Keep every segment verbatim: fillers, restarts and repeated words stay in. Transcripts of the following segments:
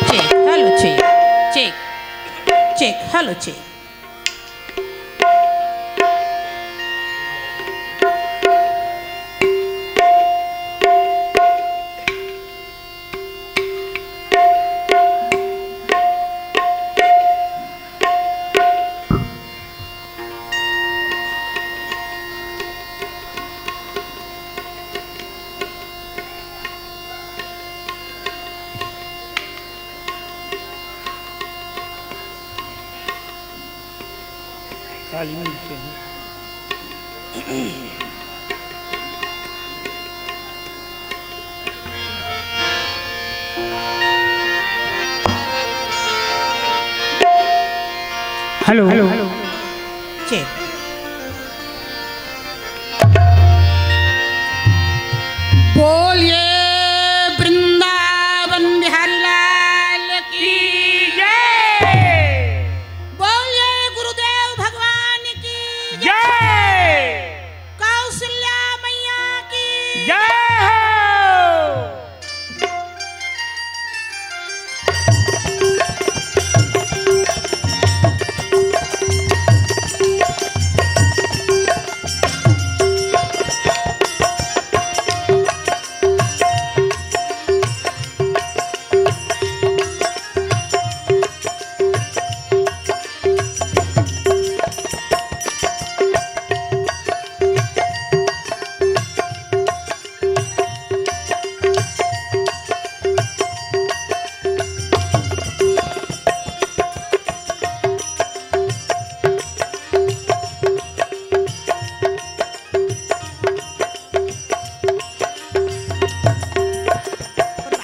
Check, hello, check, check, check, hello, check. काली मंदिर के हैं। Hello। Check। बोलिए वृंदावन बिहारी लाल की जय। बोलिए गुरुदेव भगवान की जय। कौशल्या मैया की जय हो।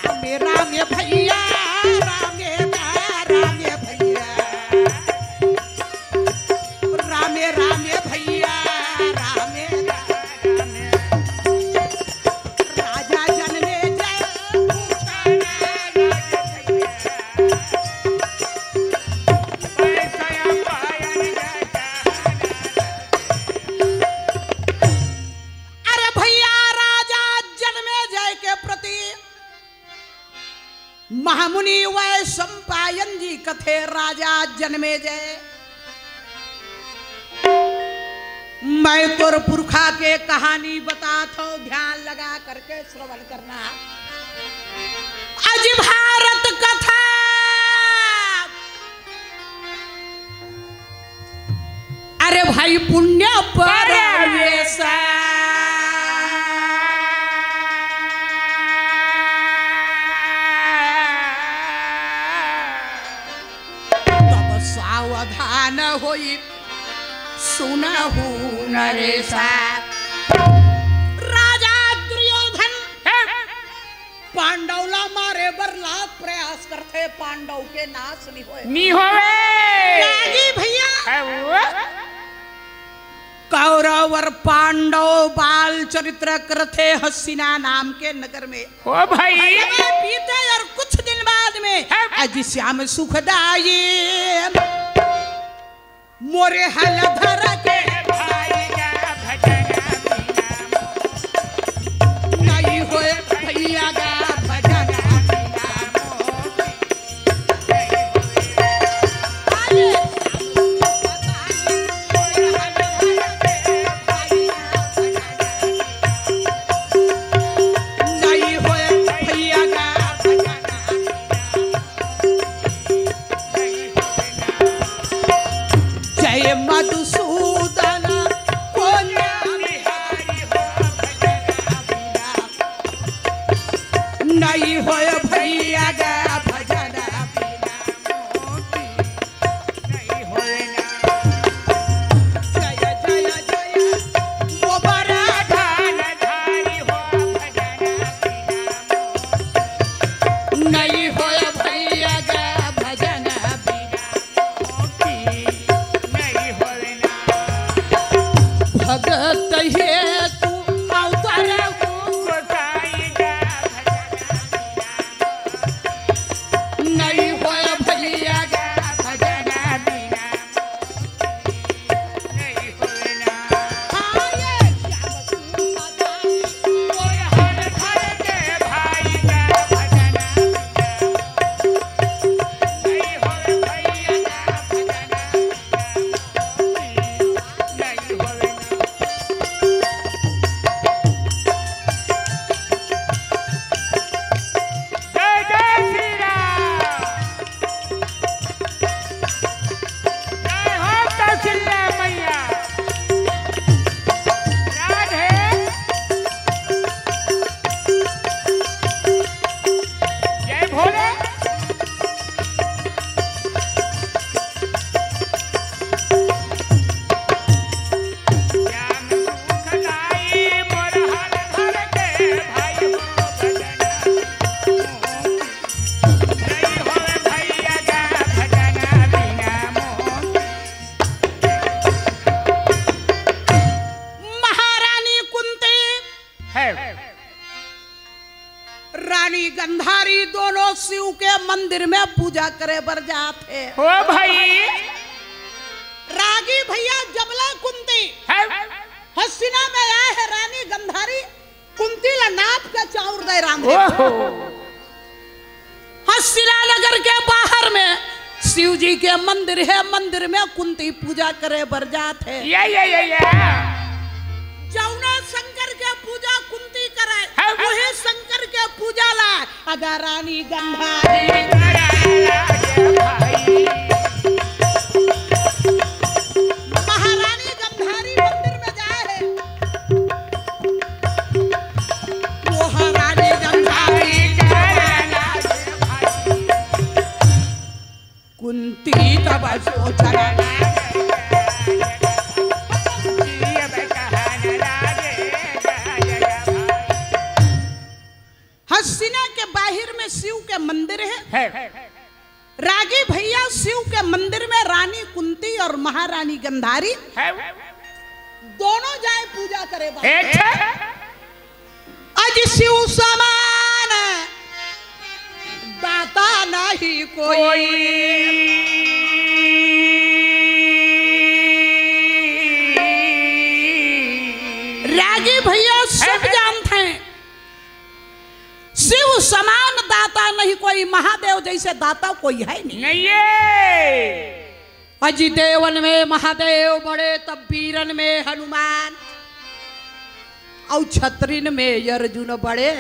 रामे रामे भैया, रामे दा, रामे भैया। रामे रामे भैया, रामे रामे। राजा जनमे जय। अरे भैया, राजा जनमे जय के प्रति महामुनि वैशंपायन जी कथे, राजा जनमेजय, मैं तोर पुरखा के कहानी बतात हौं, ध्यान लगा करके श्रवण करना। अजि भारत कथा अरे भाई पुण्य परवेश। तब सावधान होई सुनहु नरेशा। राजा दुर्योधन पांडव ला मारे बर लाख प्रयास करथे, पांडव के नाश नहीं होए। नहीं होवे। रागी भैया। है वो? कौरव और पांडव बाल चरित्र करथे हस्तिना नाम के नगर में। हो भाई। समय बीते और कुछ दिन बाद में है। अजि श्याम सुखदाई मोरे हल धर के भाई का भजन बिना मोती। नहीं होए भैया का भजन बिना मोती। नहीं होए भैया का भजन। जय मधुसूदन कोन्या बिहारी हो भजन बिना। शिव के मंदिर में पूजा करे बर जात हे। ओ भाई। रागी भैया, जबले कुंती है। हस्तिना में आए हे रानी गंधारी, कुंती ला नाप के चाउर दे रांधे। ओहो। हस्तिना नगर के बाहर में शिव जी के मंदिर हे, मंदिर में कुंती पूजा करे बर जात हे। ये, ये, ये, ये। जौना शंकर के पूजा कुंती करे, हाँ। वही शंकर के पूजा ला अगर रानी गंधारी, महारानी गंधारी मंदिर में जाए हे। वो हरानी गंधारी कुंती तब सोचना लागे। हस्तिना के बाहिर में शिव के मंदिर हे। है। रागी भैया, शिव के मंदिर में रानी कुंती और महारानी गंधारी है। दोनों जाए पूजा करे बर। अच्छा। अज शिव समान दाता नहीं कोई। कोई। रागी भैया सब है। जानते हैं, शिव समान दाता नहीं कोई, महादेव जैसे दाता कोई है नहीं। नहीं है। अजी देवन में महादेव बड़े, तब बीरन में हनुमान, और छतरिन में अर्जुन बड़े,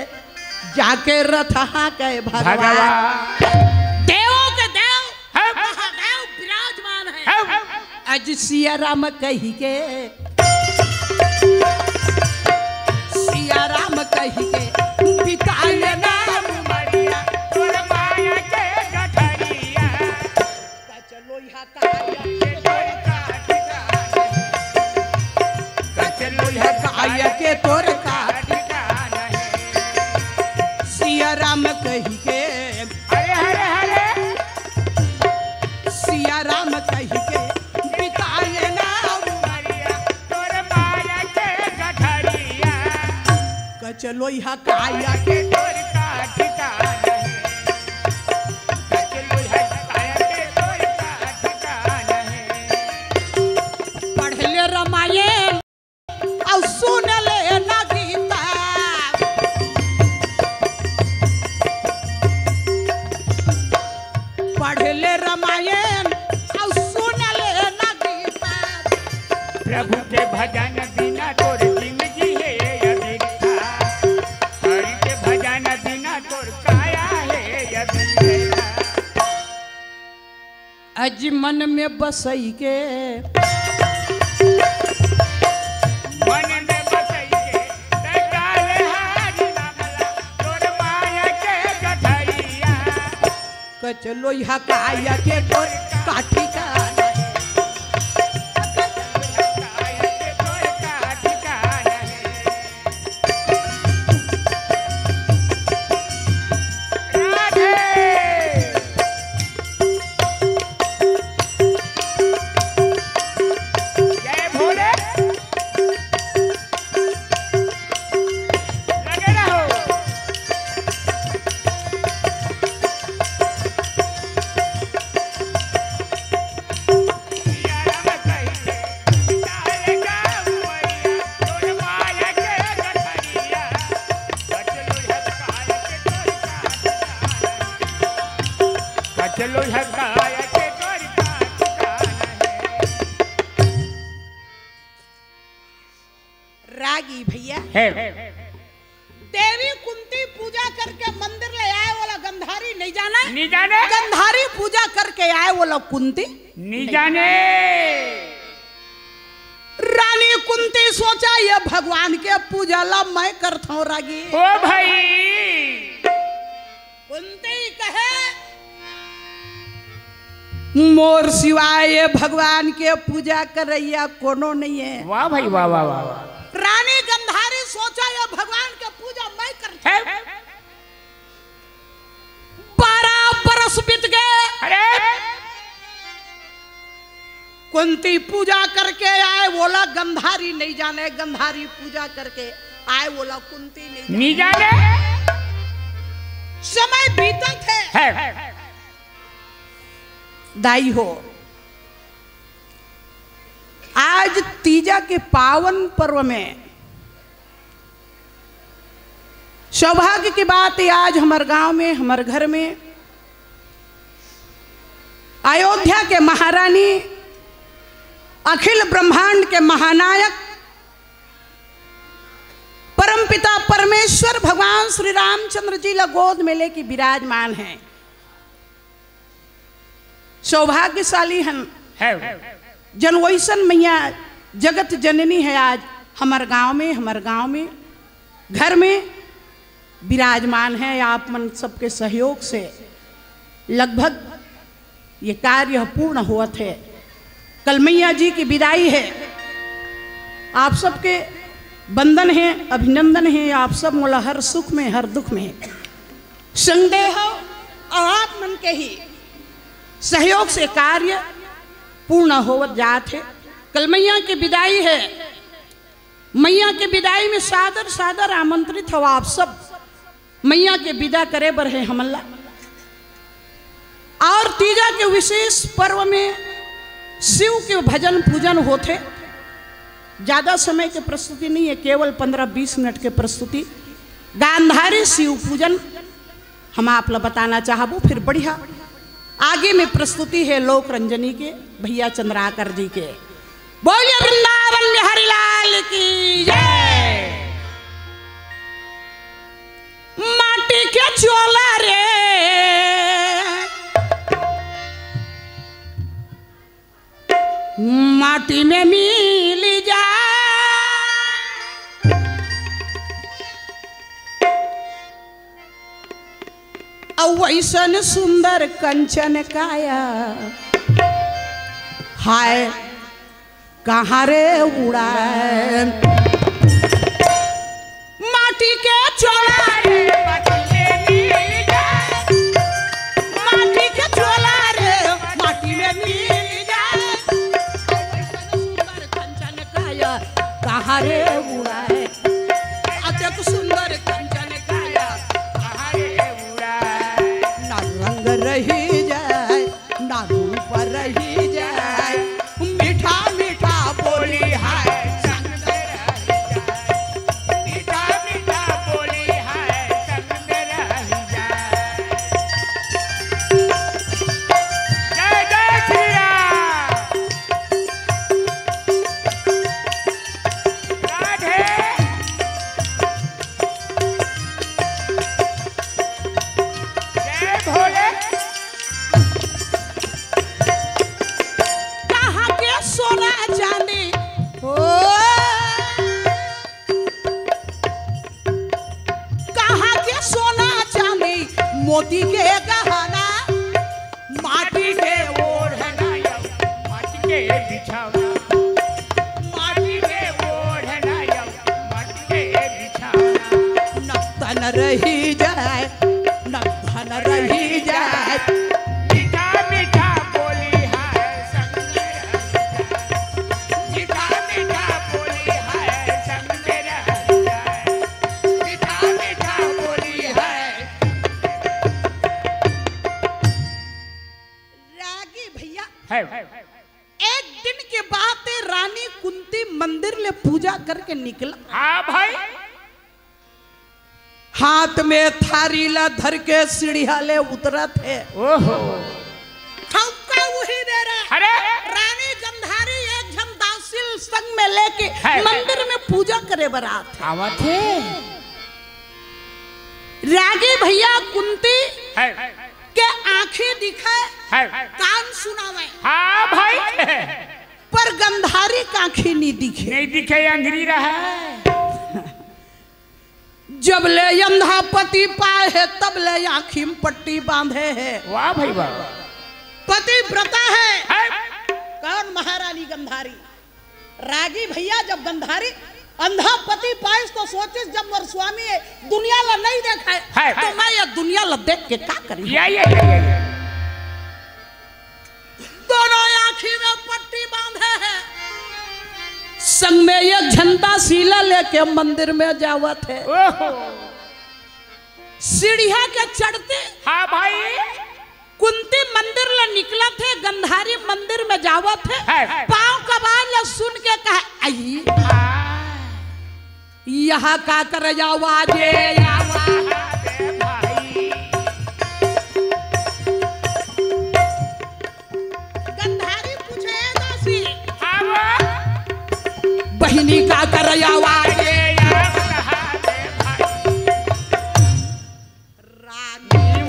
जाके रथ हाँके भगवान। भगवान। देवों के देव हम। महादेव विराजमान है। हम। अज सिया राम कही के, सिया राम कही के, बिताए नाम मरिया, तोर माया के गठरिया। कचलोई हकाया के तोर का ठिकाना है। कचलोई हकाया के तोर का ठिकाना है। सिया राम कही के, हरे हरे हरे। सिया राम कही के, बिताए नाम मरिया, तोर माया के गठरिया। कचलोई हकाया के तोर का ठिकाना है। कचलोई हकाया के तोर का ठिकाना है। पढ़ ले रामायण और सुन ले ना गीता। पढ़ ले रामायण और सुन ले ना गीता। प्रभु के भजन बिना तोर जिंदगी है अबिरथा। हरि के भजन बिना तोर काया है अबिरथा। अज मन में बसई के, मन में बसई के, तै गाले हारी नाम ला, तोर माया के गठरिया। कचलोई हकाया के तोर का ठिकाना है। कचलोई हकाया के तोर का ठिकाना है। राधे। जय भोले। लगे रहो। चलो हकाया के तोर का ठिकाना है। रागी भैया, है। देवी कुंती पूजा करके मंदिर ले आए वाला गंधारी नहीं जाना है। नहीं जाने। गंधारी पूजा करके आए वाला कुंती नहीं जाने। रानी कुंती सोचा, ये भगवान के पूजा ला मैं करथौं रागी। ओ भाई। कुंती कहे, मोर सिवाय ये भगवान के पूजा करैया कोनो नहीं है। वाह भाई, वाह, वाह, वाह, वाह। रानी गंधारी सोचा, ये भगवान के पूजा मैं करथौं। है? बारह बरस बीत गए। अरे! कुंती पूजा करके आए, वोला गंधारी नहीं जाने, गंधारी पूजा करके आए, वोला कुंती नहीं जाने। नहीं जाने। समय बीतत हे। है। दाई हो, आज तीजा के पावन पर्व में सौभाग्य की बात हे, आज हमर गांव में, हमर घर में अयोध्या के महारानी, अखिल ब्रह्मांड के महानायक, परमपिता परमेश्वर भगवान श्री रामचंद्र जी ला गोद में लेके विराजमान हे। सौभाग्यशाली हन। है। जन वैसन मैया जगत जननी हे, आज हमर गांव में, हमर गांव में, घर में विराजमान हे। आप मन सबके सहयोग से लगभग ये कार्य पूर्ण होवत हे। कल मैया जी की विदाई हे। आप सबके वंदन हे, अभिनंदन हे। आप सब मोला हर सुख में, हर दुख में संग दे हो, अउ आप मन के ही सहयोग से कार्य पूर्ण होवत जात हे। कल मैया के विदाई हे। मैया के विदाई में सादर सादर आमंत्रित हो आप सब। मैया के विदा करे बर हे हमन ला। अउ तीजा के विशेष पर्व में शिव के भजन पूजन होथे। ज्यादा समय के प्रस्तुति नहीं हे, केवल पंद्रह बीस मिनट के प्रस्तुति। गांधारी शिव पूजन हम आप ला बताना चाहबो, फिर बढ़िया आगे में प्रस्तुति हे लोक रंजनी के भैया चंद्राकर जी के। बोलिए वृंदावन बिहारी लाल की जय। माटी के चोला रे, माटी में मिल जा, अउ वैसन सुंदर कंचन काया, हाय कहाँ रे उड़ाए। माटी के चोला रे, माटी में मिल जाए। माटी के चोला रे, माटी में मिल जाए। सुंदर कंचन काया, कहाँ रे उड़ाए। अतेक सुंदर कंचन काया, कहाँ रे उड़ाए। ना रंग रही जाए, ना रूप रही जाए, मीठा मीठा बोली है संग में रही जाए। मीठा मीठा बोली है संग में रही जाए। जय जय श्री राम। राधे। जय भोले। कहाँ के सोना चांदी हो, कहाँ के सोना चांदी, मोती के गहना, माटी के ओढ़ना, माटी के बिछौना, माटी के ओढ़ना, माटी के बिछौना। न तन रही जाए, न धन रही जाए। मीठा मीठा बोली है संग में रही जाए। मीठा मीठा बोली है संग में रही जाए। मीठा मीठा बोली है। रागी भैया, है। एक दिन के बात हे, रानी कुंती मंदिर ले पूजा करके निकला। हाँ भाई। हाथ में थारी ला धर के सीढ़िया ले उतरत हे। ओहो। ठौका उही बेरा। अरे। रानी गंधारी एक झन दासी ल संग में लेके है, है। मंदिर में पूजा करे बर आत हे। आवत हे। रागी भैया कुंती है। के आँखी दिखे, है। कान सुनावे। हाँ भाई। पर गंधारी के आँखी नहीं दिखे। नहीं दिखे, अंधरी रहे। जब ले अंधा पति पाए हे, तब ले आँखी में पट्टी बांधे हे। वाह भाई वाह। पतिव्रता हे। है। कौन? महारानी गंधारी। रागी भैया, जब गंधारी अंधा पति पाइस तो सोचिस, जब मोर स्वामी ये दुनिया ला नहीं देखा हे, है, तो है। मैं ये दुनिया ला देख के का करी? या, या, या, या, या। दोनों आँखी में पट्टी बांधे हे, संग में एक झन दासी ला लेके मंदिर में जावत हे। ओहो। सीढ़िया के चढ़ते हाँ भाई। कुंती मंदिर ले निकलत हे, गंधारी मंदिर में जावत हे। है। पाँव कबार ल सुन के कहे, "आई, हाँ। यहाँ का कर आवाज ए, आवाज?" गंधारी पूछे, "ए दासी, हाँ वो। बहिनी का कर आवाज ए?" रानी।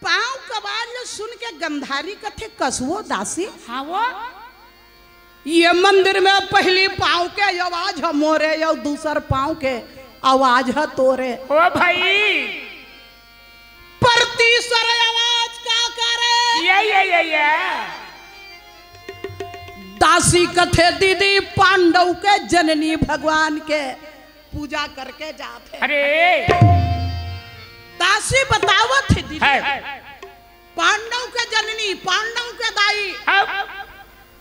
पाँव कबार ल सुन के गंधारी कथे, "कसवो दासी, हाँ वो। ये मंदिर में पहली पाँव के आवाज ह मोरे, अउ दूसर पाँव के आवाज ह तोरे।" ओ भाई। पर तीसर आवाज का करे? ये, ये, ये, ये। दासी कथे, "दीदी, पांडव के जननी भगवान के पूजा करके जात हे।" अरे। दासी बतावत हे, "दीदी, है। पांडव के जननी, पांडव के दाई, हाँ।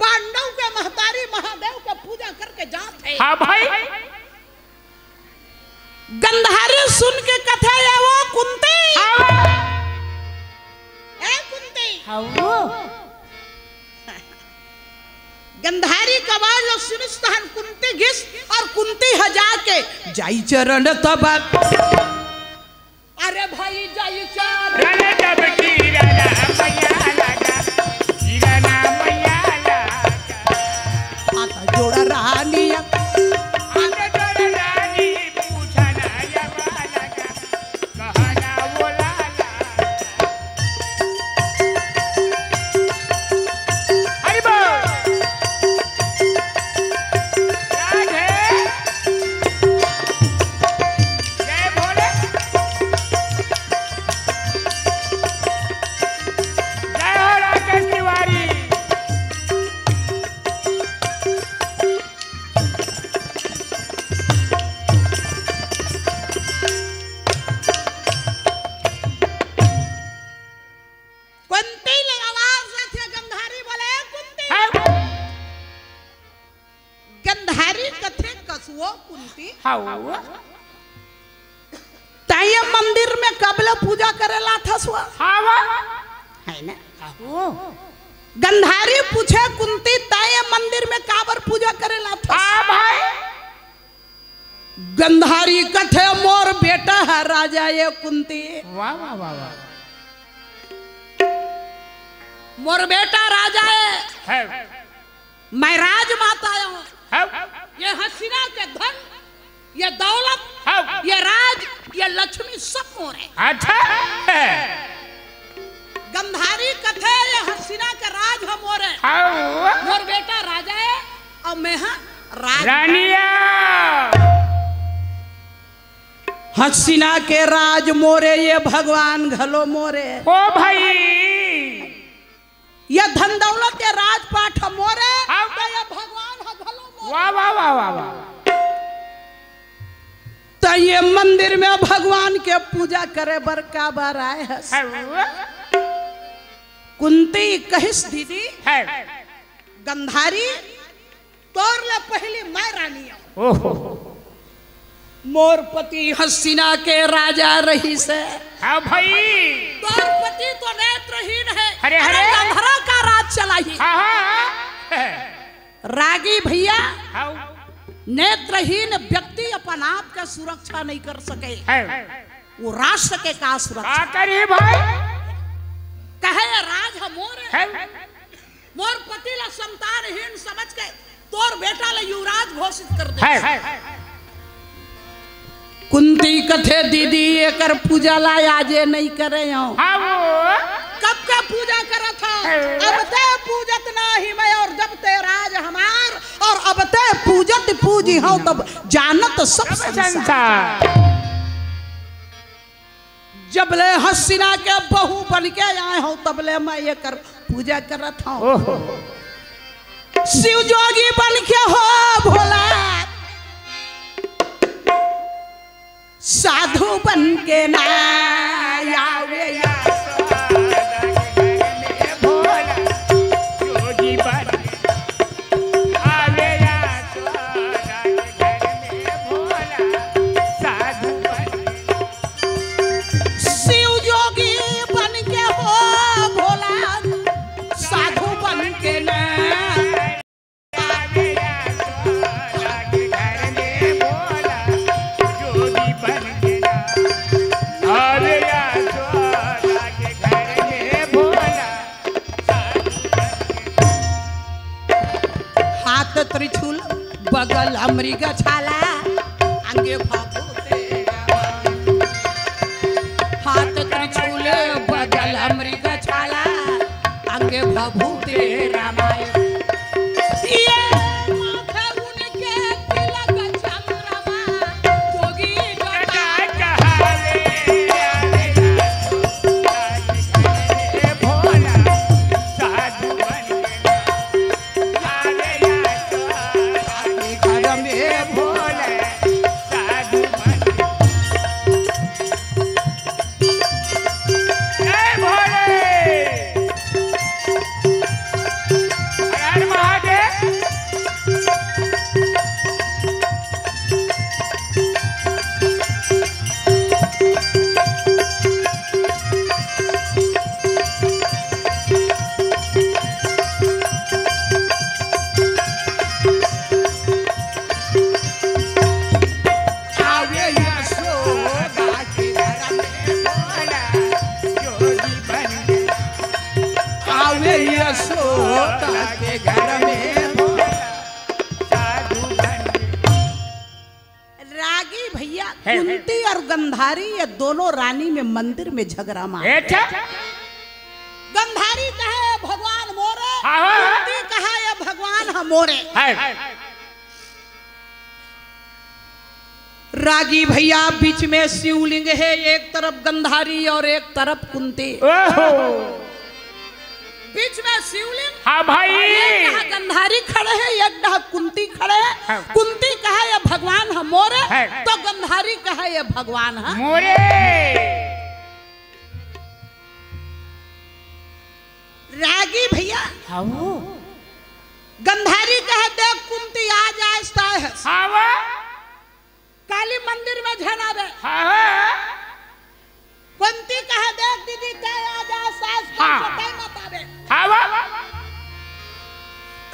पांडव के महतारी महादेव के पूजा करके जात हे।" हाँ भाई। गंधारी सुन के कथे, "ए वो कुंती, हाँ। ए कुंती।" हाँ वो। गंधारी कबार ल सुनिस तहन कुंती गिस अउ कुंती ह जाके जाई चरण तब। अरे भाई, जाई चरण। रण जब किरण मैया लगा, किरण मैया लगा। हाथ जोड़ रानी। हाथ जोड़ रानी, पूछना ये वाला का। कहना वो लाला। हरि बोल। राधे। जय भोले। जय हो राकेश तिवारी। कुंती ले आवाज देथे, गंधारी बोले, "कुंती।" हाँ। गंधारी कथे, "कसवो कुंती।" हाँ। तैं ये मंदिर में कब ले पूजा करे ल आथस वो? हाँ वो। है ना? हाँ वो। गंधारी पूछे, "कुंती, तैं ये मंदिर में काबर पूजा करे ल आथस?" हाँ भाई। गंधारी कथे, "मोर बेटा ह राजा ए कुंती।" वाह, वाह, वाह, वाह। "मोर बेटा राजा ए। है। मैं राजमाता हूँ। है। ये हसीना के धन, ये दौलत, है। ये राज, ये लक्ष्मी सब मोर हे।" अच्छा। गंधारी कथे, "ये हसीना के राज ह मोर हे। हाँ। मोर बेटा राजा ए, अउ मैं ह राज।" रानिया। हसीना के राज मोर ए, ये भगवान घलो मोर ए। ओ भाई। ये धन दौलत, ये राजपाट ह मोर ए, हाँ। त ये भगवान ह घलो मोर ए। वाह, वाह, वाह, वाह, वाह। त ये मंदिर में भगवान के पूजा करे बर काबर आए हस? है वो। कुंती कहिस, "दीदी, है। गंधारी, तोर ले पहिली मैं रानी हूँ। ओहो। मोर पति हसीना के राजा रहिस हे।" हाँ भाई। तोर पति तो नेत्रहीन हे। अरे, अरे अरे। अंधरा का राज चलाही। हाँ, हाँ, हाँ। रागी भैया, हाँ। नेत्रहीन व्यक्ति अपन आप के सुरक्षा नहीं कर सके। है। वो राष्ट्र के का सुरक्षा? का करी भाई? कहे, "ये राज ह मोर हे। है। मोर पति ला संतानहीन समझ के तोर बेटा ला युवराज घोषित कर दे।" है। कुंती कथे, "दीदी, एकर पूजा ला आजे नहीं करे हंव।" हाँ वो। कब का पूजा करत हंव? हाँ। अब ते पूजत नाही मैं, अउ जब ते राज हमार, अउ अब ते पूजत पूजी हंव, तब जानत सब सब संसार। संसार। जब ले हसीना के बहू बन के आए हंव, तब ले मैं एकर पूजा करत हंव। ओहो। शिव जोगी बन के हो भोला, साधु बन के ना आवे या। मृग छाला अंगे भभूते रामाय। हाथ त्रिशूल बगल मृग छाला अंगे भभूते रामाय। ये माथे उनके तिलक चंद्रमा जोगी जटा। रागी भैया, कुंती और गंधारी, ये दोनों रानी में मंदिर में झगरा मार। गंधारी कहे, "भगवान मोरे।" कुंती कहा, "ये भगवान ह मोरे।" रागी भैया, बीच में शिवलिंग है, एक तरफ गंधारी और एक तरफ कुंती। बीच में शिवलिंग। हाँ भाई। एक डहा गंधारी खड़े है, एक डहा कुंती खड़े है। हाँ। कुंती कहे, "ये भगवान ह मोरे।" तो गंधारी कहे, "ये भगवान ह मोरे।" रागी भैया। हाँ। गंधारी कहे, "देख कुंती, आज आए साहस। हाँ। काली मंदिर में झन आवे।" हाँ। कुंती कहे, "देख दीदी, तै आज आए साहस, हाँ। तै मत आवे।" हाँ।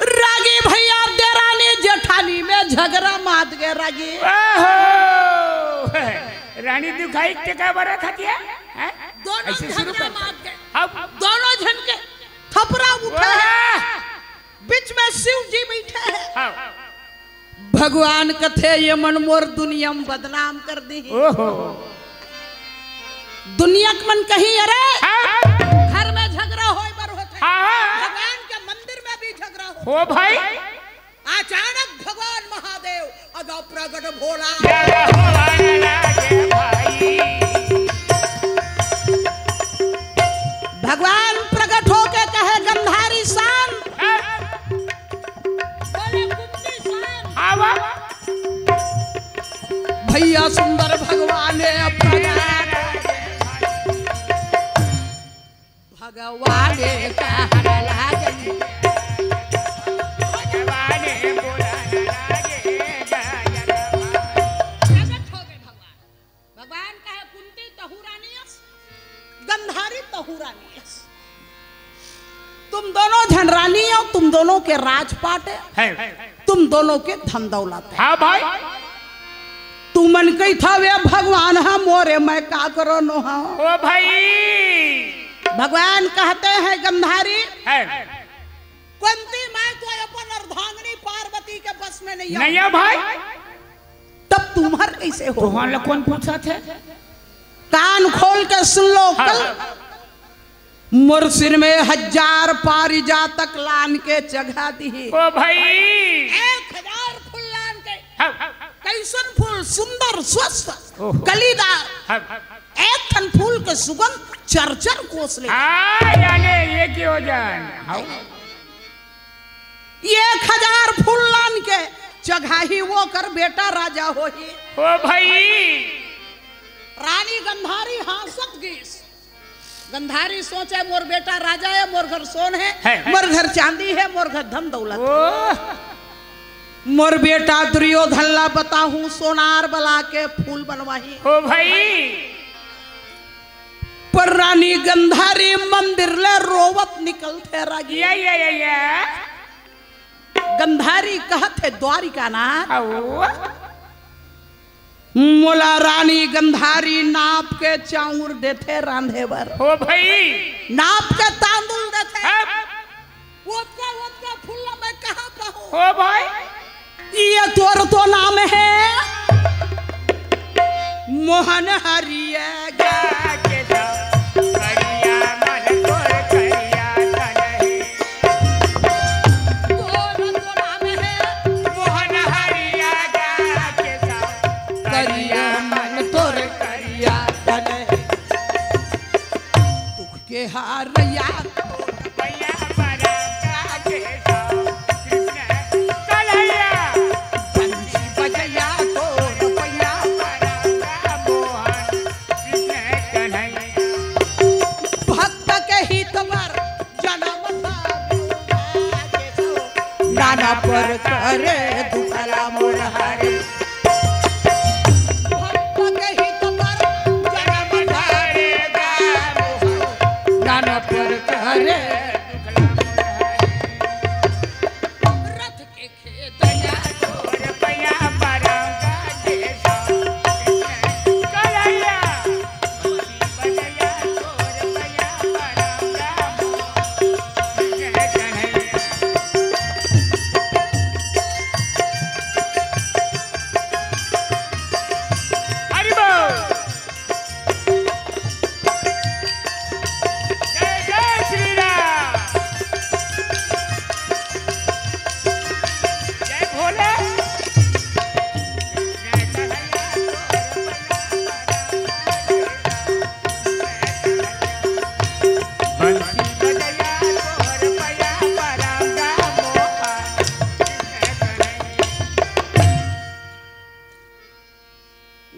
रागी भैया, देरानी जेठानी में झगरा मात गे रागी। रानी दुखाई टेका बरा खाती है। दोनों झगरा मात गे। हाँ। दोनों झन के थपरा उठे है। बीच में शिव जी बैठे हैं। हाँ। भगवान कथे, "ये मन मोर दुनिया में बदनाम कर दी।" दुनिया के मन कही, "अरे, हाँ। घर में झगरा होय बर होथे।" हाँ। भगवान के मंदिर में भी झगरा हो। हो भाई। अचानक भगवान महादेव अगा प्रगट भोला। भगवान प्रगट होके कहे, "गंधारी शांत।" बोले, "कुंती शांत।" भैया सुंदर भगवान प्रगट। भगवान कहन लागल। भगवान बोलन लागे, जय जगन्नाथ। प्रगट हो गए भगवान। भगवान कहे, "कुंती तहू रानी अस, गंधारी तहू रानी अस। तुम दोनों झन रानी हो, तुम दोनों के राजपाट है, तुम दोनों के धन दौलत है।" हाँ भाई। तुमन कही था, "वे भगवान ह मोरे, मैं का करो नो हा?" ओ भाई। भगवान कहते हैं, "गंधारी, कुंती, मैं तो अपन अर्धांगिनी पार्वती के बस में नहीं आऊं।" नहीं है भाई। तब तुम्हर कैसे हो? तुम्हारा कौन पूछा थे? कान खोल के सुन लो, हाँ। कल मोर सिर में हजार पारिजातक लान के चघा दी। ओ भाई। एक हजार फूल लान के। हाँ। कैसन फूल? सुंदर, स्वस्थ, ओहो। कलीदार। हाँ। एक ठन फूल के सुगंध चर चर कोस ले। हाँ, जाने ये की हो जाए। हाँ। एक हजार फूल लान के चघाही, वो कर बेटा राजा होही। ओ भाई। रानी गंधारी हाँसत गीस। गंधारी सोचे, "मोर बेटा राजा है, मोर घर सोन है, है, है। मोर घर चांदी है, मोर घर धन दौलत है। मोर बेटा दुर्योधन ला बताहूं, सोनार बला के फूल बनवाही।" ओ भाई। पर रानी गंधारी मंदिर ले रोवत निकलथे रागी। या, या, या, या। गंधारी कहत हे, "द्वारिका नाथ, आओ। मोला रानी गंधारी नाप के चाउर देथे रांधे बर।" हो भाई। नाप के तांदुल देथे। हाँ। ओतका, ओतका फूल ला मैं कहाँ पाहूँ? हो भाई। ये तोर तो नाम है मोहन हरिया। करिया मन तोर करिया तन है। तोर तो नाम है मोहन हरिया। करिया मन तोर करिया तन है। दुख के हार या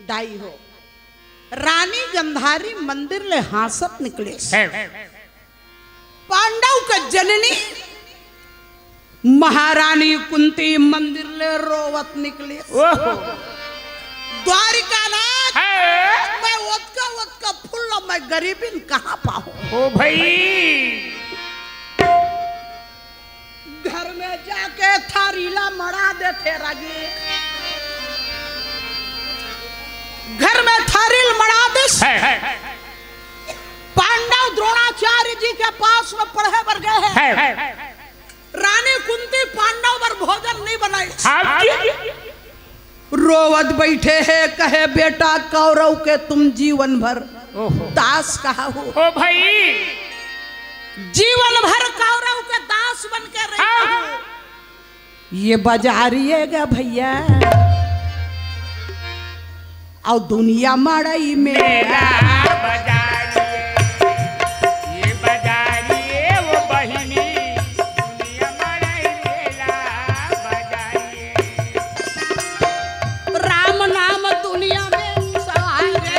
दाई हो, रानी गंधारी मंदिर ले हाँसत निकले। पांडव के जननी महारानी कुंती मंदिर ले रोवत निकले। द्वारिका नाथ, मैं ओतका ओतका फूल मैं गरीबिन कहाँ पाहूँ? ओ भाई, घर में जाके थारी ला मड़ा देथे रागी। घर में थारी ला मड़ा देस। पांडव द्रोणाचार्य जी के पास में पढ़े बर गए हैं। रानी कुंती पांडव बर भोजन नहीं बनाई। रोवत बैठे हे, कहे, "बेटा, कौरव के तुम जीवन भर दास कहा हो।" ओ भाई, जीवन भर कौरव के दास बन के रहे हो। ये बाजारी हे गा भैया, अउ दुनिया मड़ई मेला। राम नाम दुनिया में सवार हे।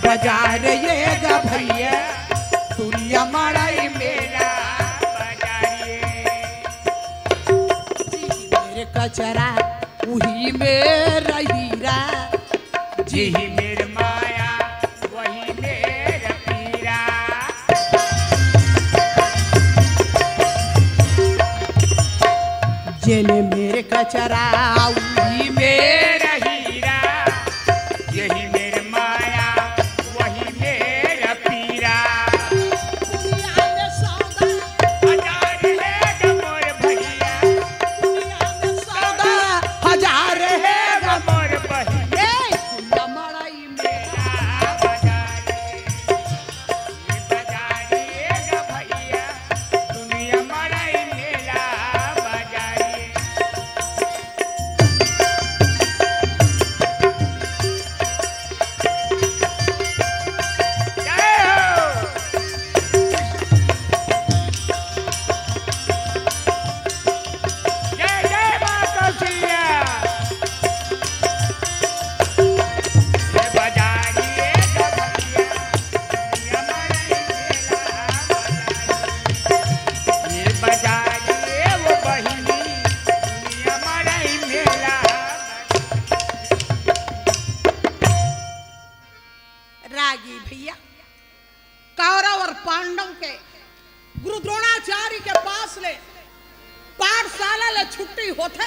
बाजार ये गा भैया, दुनिया मड़ई मेला। मेरे कचरा उही मेरा हीरा, जिही मेर माया वही मेर पीरा। जेने मेर कचरा उही मेर हीरा, यही मेर माया वही मेर पीरा। दुनिया में सौदा हजार हे गा मोर भैया, दुनिया में सौदा हजार हे गा मोर बहिनी। रागी भैया, कौरव और पांडव के गुरु द्रोणाचार्य के पास ले पाठशाला ले छुट्टी होथे।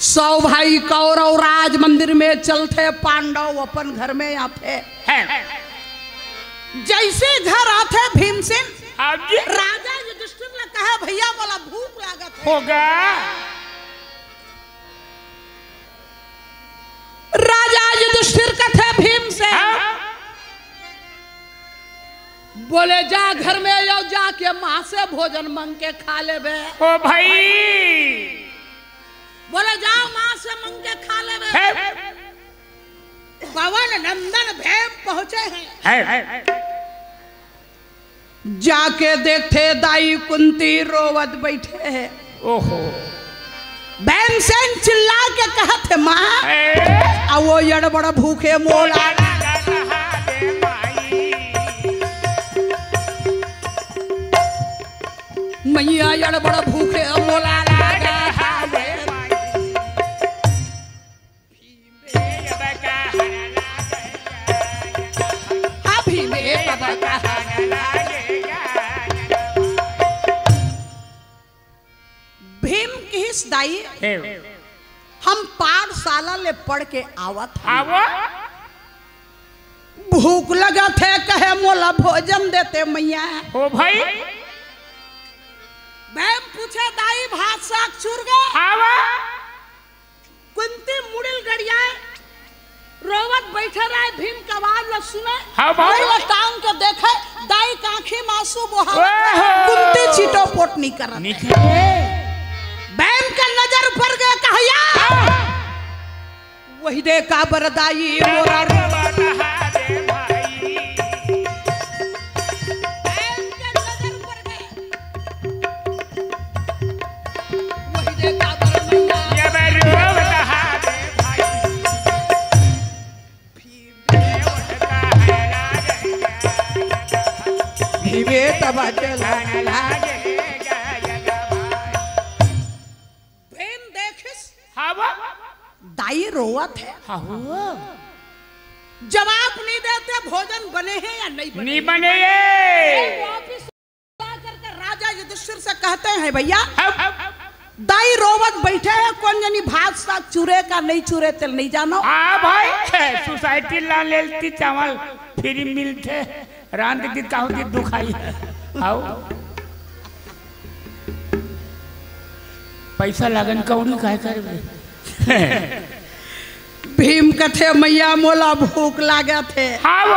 सौ भाई कौरव राज मंदिर में चलथे, पांडव अपन घर में आथे। है। जैसे घर आथे भीमसेन, हाँ जी। राजा युधिष्ठिर ने कहा, "भैया, मोला भूख लागत है।" होगा। राजा युधिष्ठिर कथे भीमसेन, हाँ। बोले, "जा घर में, जाके माँ से भोजन मांग के खा लेबे।" ओ भाई। बोले, "जाओ, माँ से मांग के खा लेबे।" है। पवन नंदन भीम पहुंचे हैं। है। जाके देखथे दाई कुंती रोवत बैठे हे। ओहो। भीमसेन चिल्ला के कहत हे, "माँ, है। आ वो एड़बड़ भूखे मोला।" मैया एड़बड़ भूखे मोला लागे हावे। अभी में बाबा का भीम किहिस, "दाई, हे। हम पाठशाला ले पढ़ के आवत हन। आवा। भूख लगत हे, कहे मोला भोजन देते मैया।" ओ भाई। भीम पूछे, "दाई, भात साग चुर गे?" आवा। कुंती मुड़ी ल गड़ियाए, रोवत बैठे रहे, भीम के आवाज ल सुने, हाँ भाई। मुड़ी ल टांग के देखे, दाई के आंखी म आंसू बोहावत, ओहो। कुंती चिटोपोट नइ करत। नइ करे। भीम के नजर पर गे, कहिया, हाँ। वही दे काबर दाई मोरा रो। भीम के नजर पर गे। वही दे काबर मैया। ये मैं रोवत हारे भाई। भीमे तब चलन लागे। भीम देखिस। हाँ वो। दाई रोवत हे। हाँ वो। जवाब नइ देते, भोजन बने हे या नइ बने? नइ बने हे। वापिस करके राजा युधिष्ठिर से कहते हैं, "भैया, हाँ। दाई रोवत बैठे हे, कोन जनी भात साग चुरे का नइ चुरे, तेला नइ जानो।" हाँ भाई, सोसाइटी ला लेलती चावल, फ्री मिलथे, रांध के का होती दुखाई। आओ। पैसा लागन कौड़ी काय करबे? भीम कथे, "मैया मोला भूख लागत हे।" हाँ वो।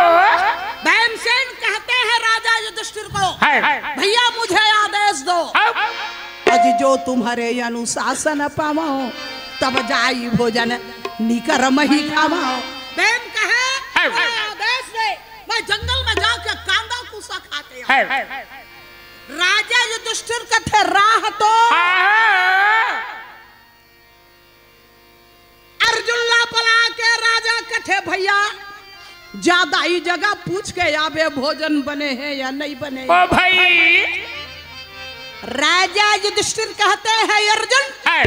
भीमसेन कहते हैं राजा युधिष्ठिर को, है। "भैया मुझे आदेश दो। हाँ। आज जो तुम्हारे अनुशासन पावो, तब जाई भोजन निकरम ही खावो।" भीम कहे, है। "मैं आदेश दे, मैं जंगल में जाके कांदा कुसा खा के आऊं।" है। राजा युधिष्ठिर कथे, "राह तो।" हाँ। अर्जुन ला बला के राजा कथे, "भैया, जा दाई जगह पूछ के आबे, भोजन बने हे या नइ बने?" ओ भाई। राजा युधिष्ठिर कहते हैं, "अर्जुन, है।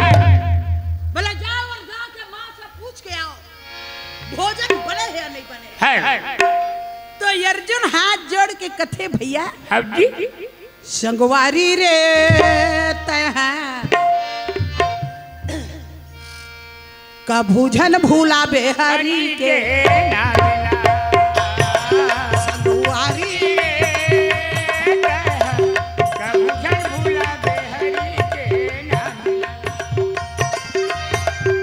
बोले जाओ और जाके माँ से पूछ के आओ, भोजन बने हे या नइ बने?" है। तो अर्जुन हाथ जोड़ के कथे, "भैया।" हाँ जी। संगवारी रे तैं कभू झन भुलाबे हरि के नाम ला। संगवारी रे तैं कभू झन भुलाबे हरि के नाम ला।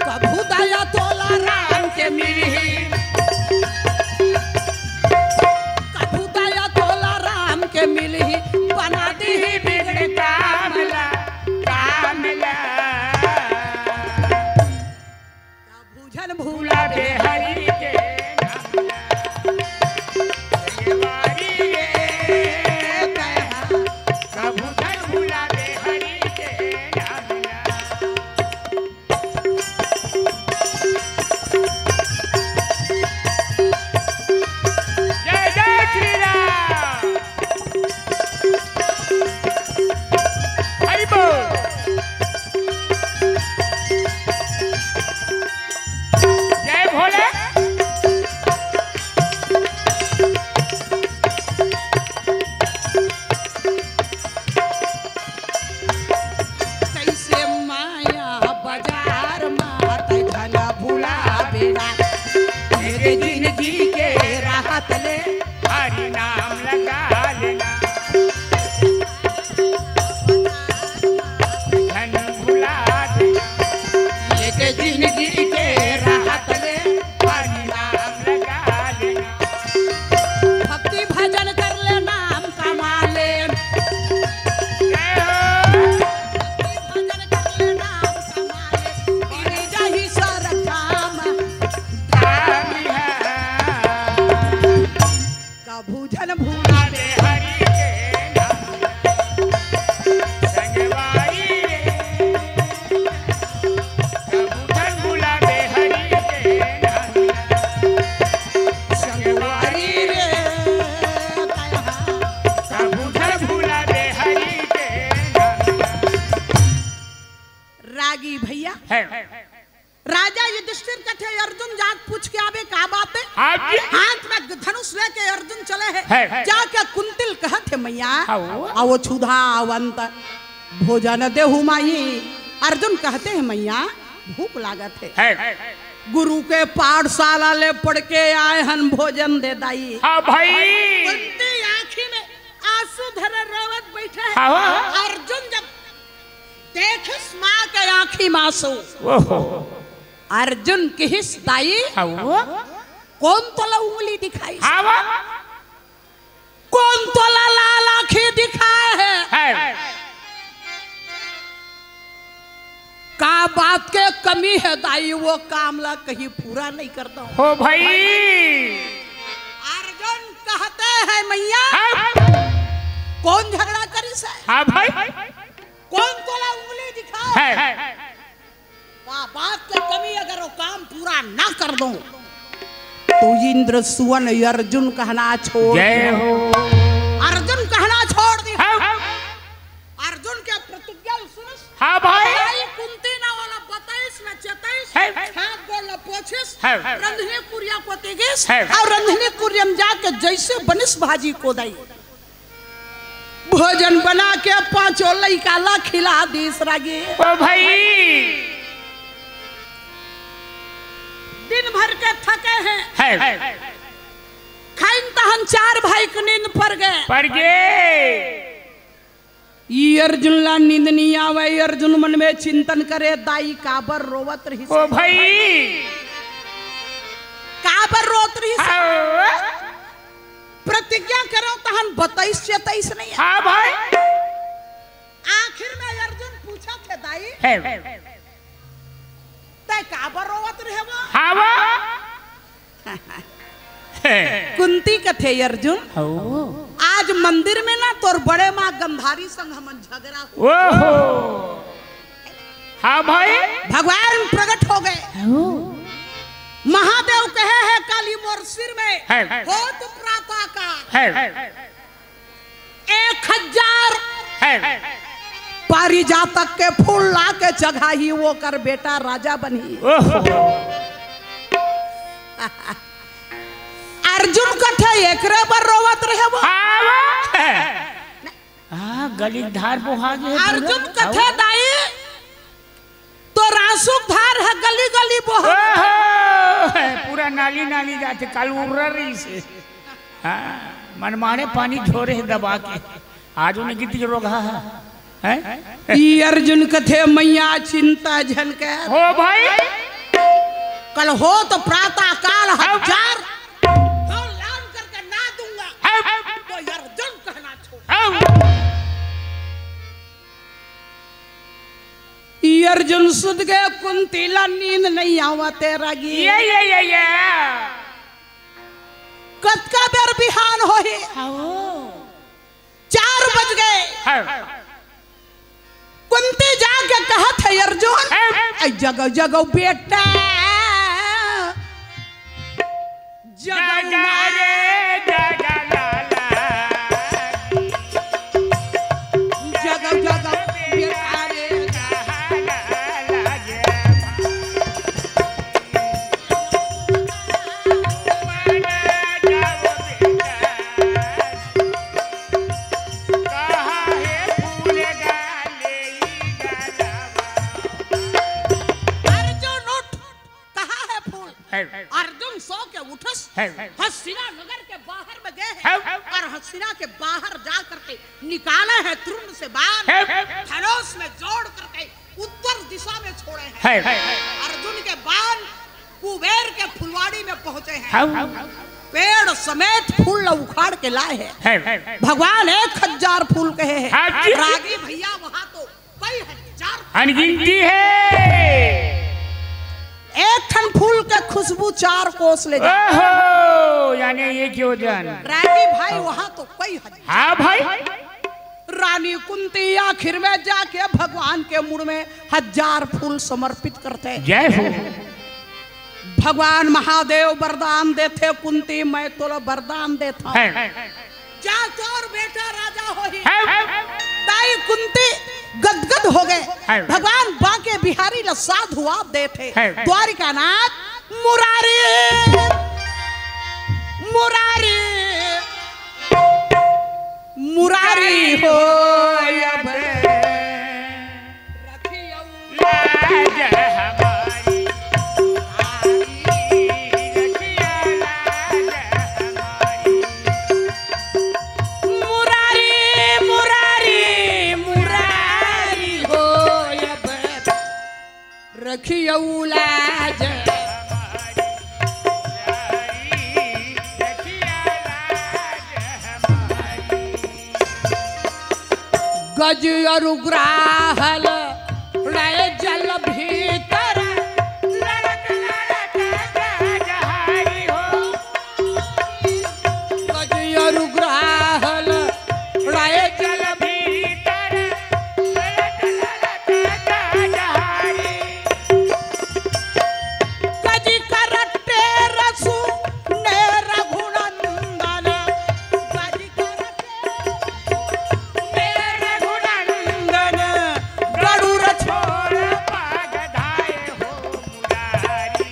कभू दया तोला राम के मिलही, कभू दया तोला राम के मिलही, बना दीही बिगड़े काम ला, काम ला। कभू झन भुलाबे हरि के नाम। ले हरि नाम लगा लेना, धन भुला देना। ये के जिंदगी के राहत ले हरि नाम लगा लेना। भक्ति भजन कर ले, नाम कमा ले। जय हो। भक्ति भजन कर ले, नाम कमा ले। मिल जाही स्वर्ग धाम। धाम है। कभू झन भूला दे हरि के नाम। संगवारी रे। कभू झन भूला दे हरि के नाम। संगवारी रे। कभू झन भूला दे हरि के नाम। रागी भैया। है। राजा युधिष्ठिर कथे, "अर्जुन जात पूछ के आबे, का बात है?" हाँ जी। हाथ में धनुष लेके अर्जुन चले है। है। जाके कुंती ल कहत हे, "मैया, हाँ, वो। आओ छुधावंत भोजन देहु माई।" अर्जुन कहते हैं, "मैया, भूख लागत है। है। गुरु के पाठशाला ले पढ़ के आए हन, भोजन दे दाई।" हाँ भाई। कुंती आँखी में आंसू धरे रोवत बैठे है। हाँ, हाँ। अर्जुन जब देखिस माँ के आँखी में आंसू, ओहो। अर्जुन किहिस, "दाई, हाँ, वो। कौन तोला उंगली दिखाइस? हाँ, वो। कौन तोला लाल आँखी दिखाए है? है। का बात के कमी है दाई, वो काम ला कहीं पूरा नहीं करता हूँ?" हो भाई। अर्जुन कहते हैं, "मैया, हाँ। कौन झगड़ा करिस है? हाँ भाई। कौन तोला उंगली दिखाए है? का बात के कमी, अगर वो काम पूरा ना कर दो, तो इंद्र सुवन अर्जुन कहना छोड़ दे।" जय हो। अर्जुन कहना छोड़ दे। हाँ। अर्जुन के प्रतिज्ञा सुनस। हाँ भाई। भाई कुंती ना वाला बताइस, ना चेताइस, है। हाथ गोड़ ला पोछिस, है। रंधनी कुरिया को तेगिस, है। और रंधनी कुरिया में जाके जैसे बनिस भाजी कोदई, भोजन बना के पांचों लइका ला खिला दिस रागी। ओ भाई। दिन भर के थके हैं। है। खाइन तहन चार भाई के नींद पर गए। पर गए। ई अर्जुन ला नींद नहीं आवे। अर्जुन मन में चिंतन करे, "दाई काबर रोवत रहिस? ओ भाई। काबर रोवत रहिस?" हाँ। प्रतिज्ञा करो तहन बताइस चेताइस नहीं है। हाँ भाई। आखिर में अर्जुन पूछा थे, "दाई, है। तै काबर रोवत रहे वो?" हाँ वो। कुंती कथे, "अर्जुन, हो। आज मंदिर में ना तोर बड़े माँ गंधारी संग हमन झगड़ा हो।" ओहो। हाँ भाई। भगवान प्रकट हो गए। हो। महादेव कहे है, "काली मोर सिर में है। होत प्रातः काल है। एक हजार है। पारिजातक के फूल ला के चघाही, वो कर बेटा राजा बनही।" ओहो। अर्जुन कथे, "एकरे बर रोवत रहे वो?" हाँ, वो। हाँ, गली धार बोहा गए पूरा। अर्जुन कथे, हाँ। "दाई, तोर आंसू के धार ह गली गली बोहा।" ओहो, पूरा नाली नाली जाथे, काल उर्रा रहिसे। हाँ, मनमाने पानी झोरे हे दबा के। आज उन्हें कितनी रोग है, हैं? ई अर्जुन कथे, "मैया चिंता झन कर।" हो भाई। कल होत प्रातः काल हाँ। हजार दौड़ लान करके ना दूंगा। हाँ। तो अर्जुन कहना छोड़। हाँ। ई अर्जुन सुत गए, कुंती ला नींद नहीं आवत हे रागी। ये, ये, ये, ये। कतका बेर बिहान होही? हाँ। चार बज गए। हाँ। कुंती जाके कहत है, "अर्जुन, हाँ। ए, जगो, जगो बेटा, जगो ना रे, जगो लाला। जगो, जगो बेटा रे।" अर्जुन उठ, कहाँ है फूल? है। अर्जुन सो के उठस, है। हस्तिनानगर के बाहर में गए हैं। और हस्तिना के बाहर जा करके निकाले हैं तृण से बाण, धनुष में जोड़ करके उत्तर दिशा में छोड़े हैं। अर्जुन के बाण कुबेर के फुलवाड़ी में पहुंचे हैं। पेड़ समेत फूल ला उखाड़ के लाए हैं। भगवान एक हजार फूल कहे हैं। रागी भैया, वहां तो कई हजार अनगिनती है। एक ठन फूल के खुशबू चार कोस ले जाए। ओहो, यानी ये क्यों जान? रागी भाई, वहां तो कई हजार। हाँ भाई। रानी कुंती आखिर में जाके भगवान के मुड़ में हजार फूल समर्पित करते। जय हो। भगवान महादेव वरदान देथे, कुंती मैं तोला वरदान देथा। जा तोर बेटा राजा होही। ताई कुंती गदगद हो गए। भगवान बांके बिहारी ला साधुवाद देथे। द्वारिकानाथ मुरारी, मुरारी, मुरारी हो अब। मुरारी, मुरारी, मुरारी हो अब। रखियौ लाज। गज अरु ग्राहल रहे जल भीतर। गज अरु ग्राहल रहे जल भीतर। गज करटे रसु ने रघुनंदन। गज करटे रसु ने रघुनंदन। गरुड़ छोड़ पाग धाय हो मुरारी।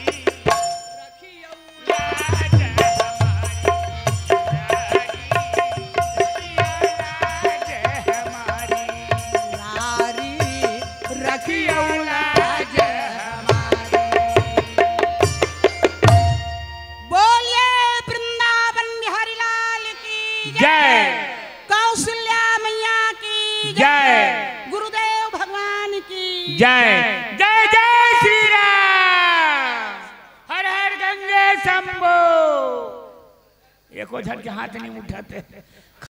बोलिए वृंदावन बिहारी लाल की जय। कौशल्या मैया की जय। गुरुदेव भगवान की जय। जय जय श्री राम। हर हर गंगे शंभो। एको झन के हाथ नहीं उठाते।